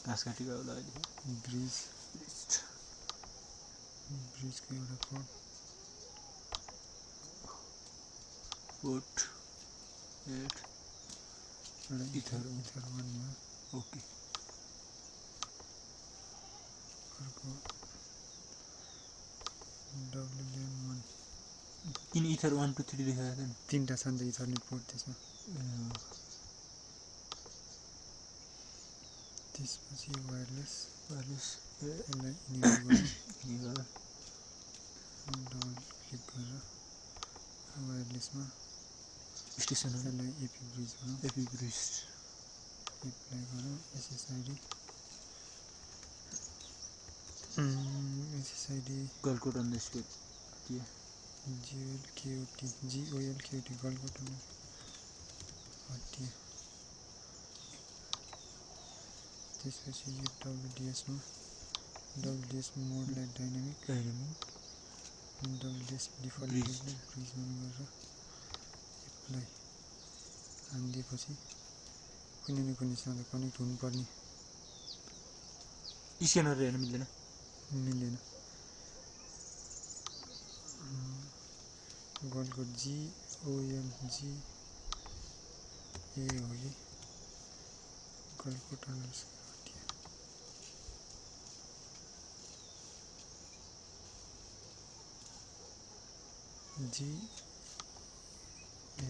घाँस काटेको होला अहिले ब्रिजको एउटा पोर्ट एट इथर 1 मा ओके अर्को WLAN 1 किन इथर 1 2 3 देखाएको छ नि तीनटा छन् त इथरनेट पोर्ट त्यसमा त्यसपछि वायरलेस यसलाई इनेबल गर्नु डबल क्लिक गरेर वायरलेसमा स्टेसन यसलाई एपी ब्रिज भनौँ एप्लाई गरौँ SSID गलकोट अन्डरस्कोर त्यो GOLKOT गलकोट हटियो त्यसपछि यो WDS मोडलाई dynamic WDS default bridge on गरेर एप्लाई हानिदिएपछि कुनै न कुनैसँग कनेक्ट हुनुपर्ने स्क्यानर हेर्न मिल्दैन गलकोट GOLG ए हो कि गलकोट जी ए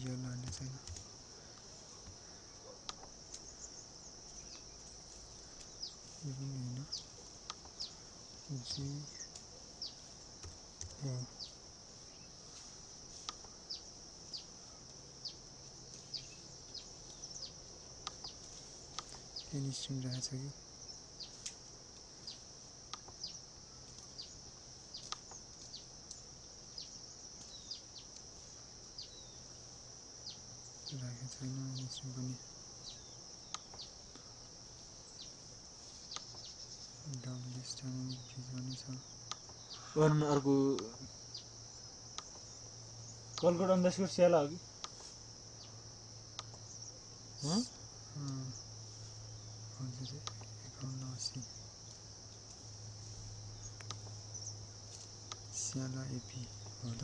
यो लाने छैन यो पनि होइन जी ओ एनी स्ट्रिम रहेछ कि राखेको छैन एनी स्ट्रिम पनि WDS डाइनामिक ब्रिज भन्ने छ अर्को गलकोट अन्डरस्कोर स्याला हो कि हजुर 5180 स्याला एपी हो त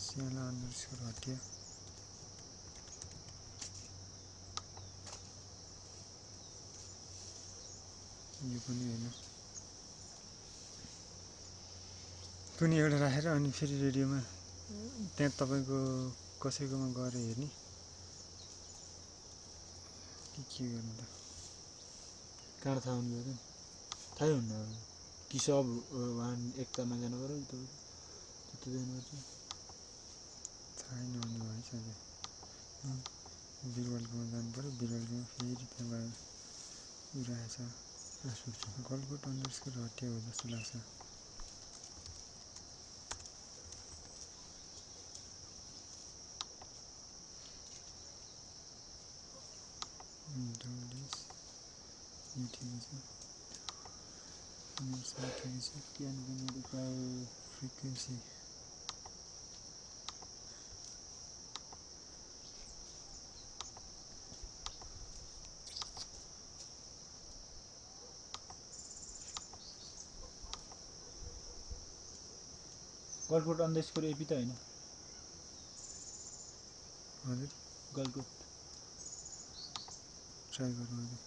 स्याला अन्डरस्कोर हटियो यो पनि होइन कुनै एउटा राखेर अनि फेरि रेडियोमा त्यहाँ तपाईँको कसैकोमा गएर हेर्ने के गर्नु त कहाँ थाहा हुनु पर्यो थाहै हुन्न कि सब एकतामा जानु पर्यो त्यस्तो जानुपर्छ थाहै नहुने भएछ बिरवलकोमा जानु पर्यो बिरवलकोमा फेरि त्यहाँ गएर उ रहेछ गलकोट अन्डरस्कोर हटियो हो जस्तो लाग्छ WDS यो ठिकै छ ठिकै छ फ्रिक्वेन्सी गलकोट अन्डरस्कोर एपी त होइन हजुर गलकोट ट्राई गर्नु हजुर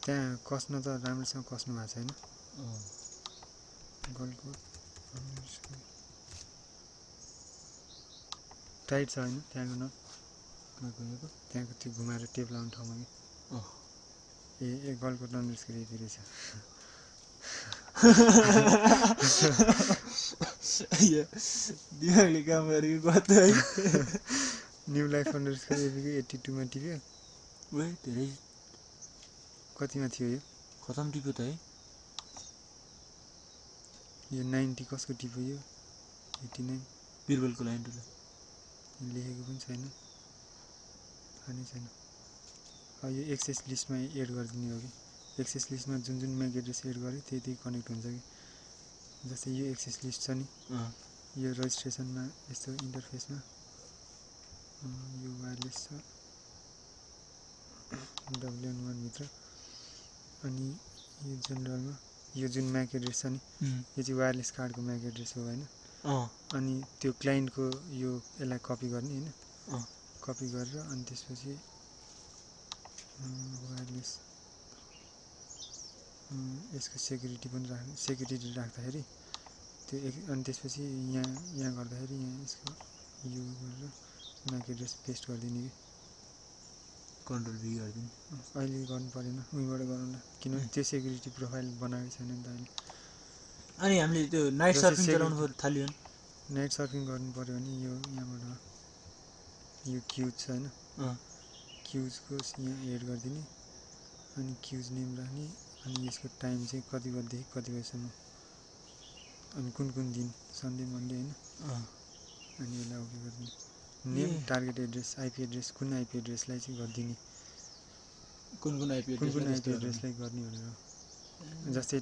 त्यहाँ कस्न त राम्रोसँग कस्नु भएको छैन गलकोट टाइट छ होइन त्यहाँको नट त्यहाँको त्यो घुमाएर टेप लाउने ठाउँमा कि ए गलकोट अन्डरस्कोर यति रहेछ दिमागले काम गरेको कतै है न्यू लाइफ अन्डरस्कोर एपीको 82 मा टिप्यो धेरै कतिमा थियो यो खतम टिप्यो त है यो 90 कसको टिप्यो यो 89 बिरबलको लाइन लेखेको पनि छैन थाहा नै छैन यो एक्सेस लिस्टमा एड गरिदिने हो कि एक्सेस लिस्टमा जुन म्याक एड्रेस एड गर्यो त्यही कनेक्ट हुन्छ कि जस्तै यो एक्सेस लिस्ट छ नि यो रजिस्ट्रेसनमा यस्तो इन्टरफेसमा यो वायरलेस छ WN1 भित्र अनि यो जेनरलमा यो जुन म्याक एड्रेस छ नि यो चाहिँ वायरलेस कार्डको म्याक एड्रेस हो हैन अनि त्यो क्लाइन्टको यो यसलाई कपी गर्ने हैन कपी गरेर अनि त्यसपछि वायरलेस यसको सेक्युरिटी पनि सेक्युरिटी राख्दाखेरि त्यो अनि त्यसपछि यहाँ गर्दाखेरि यहाँ यसको यो गरेर म्याक एड्रेस पेस्ट गरिदिने कि कन्ट्रोल भी गरिदिनु अहिले गर्नु परेन उहीबाट गरौँला किनभने त्यो सेक्युरिटी प्रोफाइल बनाएको छैन नि त अहिले अनि हामीले त्यो नाइट सर्फिङ चलाउनु थाल्यो नि नाइट सर्फिङ गर्नु पर्यो भने यो यहाँबाट यो क्युज छ हैन क्युजको यहाँ एड गरिदिने अनि क्युज नेम राख्ने अनि यसको टाइम चाहिँ कति बजेदेखि कति बजेसम्म अनि कुन दिन सन्डे मन्डे हैन अनि यसलाई ओके गरिदिने name target address IP address कुन आइपी एड्रेसलाई चाहिँ गरिदिने कुन आइपी एड्रेसलाई गर्ने भनेर जस्तै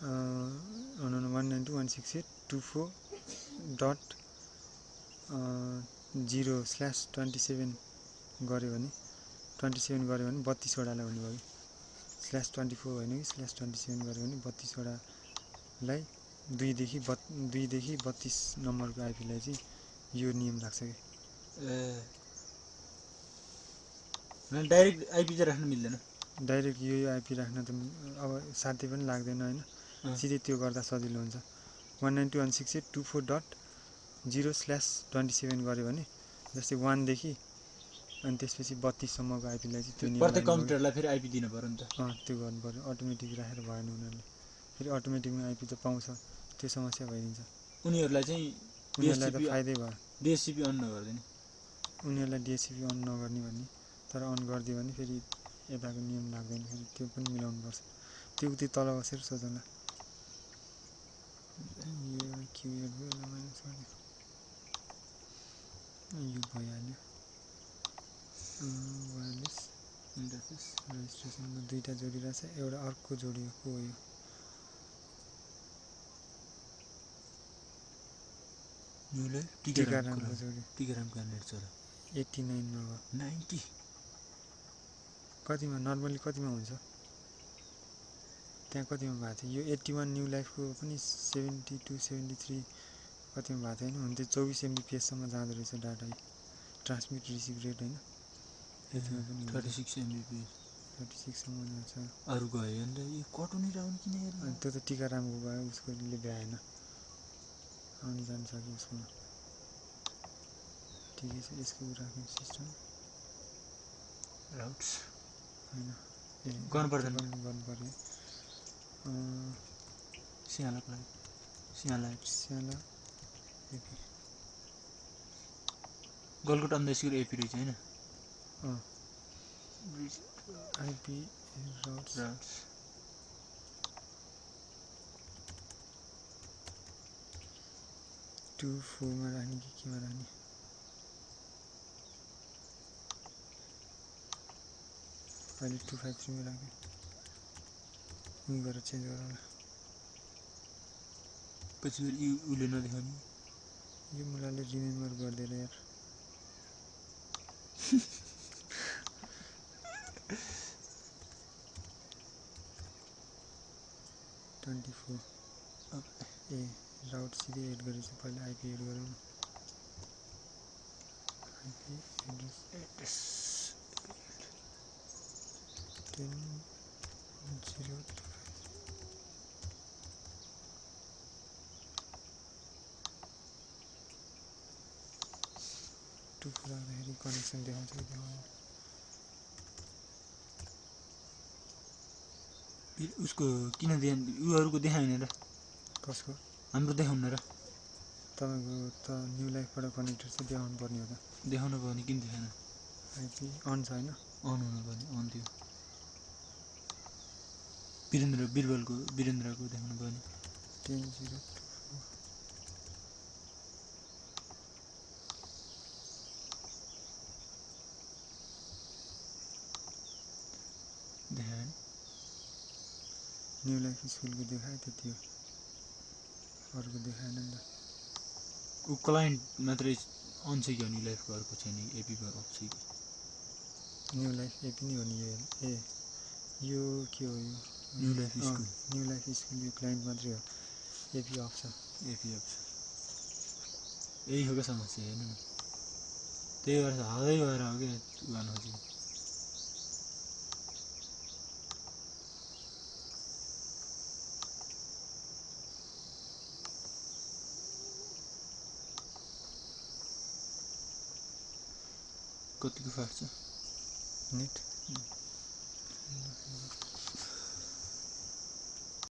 192.168.24.0/27 गऱ्यो भने 27 गऱ्यो भने 32 वटालाई भन्नुभयो /24 होइन कि /27 गऱ्यो भने 32 वटालाई 2 देखि 32 नम्बरको आइपीलाई चाहिँ यो नियम लाग्छ कि डाइरेक्ट आइपी चाहिँ राख्न मिल्दैन डाइरेक्ट यो आइपी राख्न त अब साध्य पनि लाग्दैन हैन सिधै त्यो गर्दा सजिलो हुन्छ 192.168.24.0/27 गऱ्यो भने जस्तै 1 देखि अनि त्यसपछि 32 सम्मको आइपीलाई चाहिँ त्यो प्रत्येक कम्प्युटरलाई फेरि आइपी दिनु पर्यो नि त त्यो गर्नु पर्यो अटोमेटिक राखेर भएन उनीहरूले फेरि अटोमेटिकमा आइपी त पाउँछ त्यो समस्या भइदिन्छ उनीहरूलाई चाहिँ उनीहरूलाई त फाइदै भयो डिएचसिपी अन नगर्दिने उनीहरूलाई डिएचसिपी अन नगर्ने भन्ने तर अन गरिदियो भने फेरि यताको नियम लाग्दैन फेरि त्यो पनि मिलाउनु पर्छ त्यो उति तल बसेर सोचौँला यो क्युएड भयो यसलाई माइनस गरिदियो यो भइहाल्यो वायरलेस इन्टरफेस रजिस्ट्रेसनमा दुईटा जोडिरहेछ एउटा अर्को जोडिएको हो यो न्युले टिकारामको जोडियो टिकारामको नेट छ र 89 मा हो 90 कतिमा नर्मली कतिमा हुन्छ त्यहाँ कतिमा भएको थियो यो 81 न्यू लाइफको पनि 72 73 कतिमा भएको थियो हैन हुन त 24 एमबीपीएस सम्म जाँदो रहेछ डाटा ट्रान्समिट रिसिभ रेट हैन यतिमा पनि 36 एमबीपीएस 36 सम्म जान्छ अरु गयो नि त यो कटुनी राउन किन हेर्नु अनि त्यो त टिकारामको भयो उसको ले भ्याएन आउन जान सक्यो उसकोमा ठिकै छ यसको राख्नु सिस्टम राउट्स हैन गर्नु पर्दैन गर्नु पर्यो स्याला एपी गलकोट अन्देशको एपी रहेछ हैन आइपी राउट्स 24 मा राख्ने कि केमा राख्ने अहिले 253 मा राख्ने उही गरेर चेन्ज गरौँला पछि उले नदेखाउने यो मुलाले रिमेम्बर गर्दैन यार ए राउट सिधै एड गरेछ पहिला आइपी एड गरौँ न आइपी एड्रेस 10.0 टु राख्दाखेरि कनेक्सन देखाउँछ कि देखाउँदैन उसको किन उनीहरूको देखाएन र कसको हाम्रो देखाउन र तपाईँको त न्यू लाइफबाट कनेक्टेड छ देखाउनु पर्ने हो त देखाउनु पर्ने किन देखाएन आइपी अन छ होइन अन हुनु पर्ने अन थियो वीरेन्द्रको देखाउनु पर्ने 10.0 देखाएन न्यू लाइफ स्कुलको देखायो त्यति हो अर्को देखाएन नि त ऊ क्लाइन्ट मात्रै अन छ कि न्यु लाइफको अर्को छैन एपीमा अफ छ कि न्यु लाइफ एपी नै हो नि यो ए यो के हो यो new life school new life school यो क्लाइन्ट मात्रै हो एपी अफ छ एपी अफ छ यही हो क्या समस्या हेर्नु न त्यही भएर हालै भएर हो क्या गर्नु खोजेको कतिको फास्ट छ नेट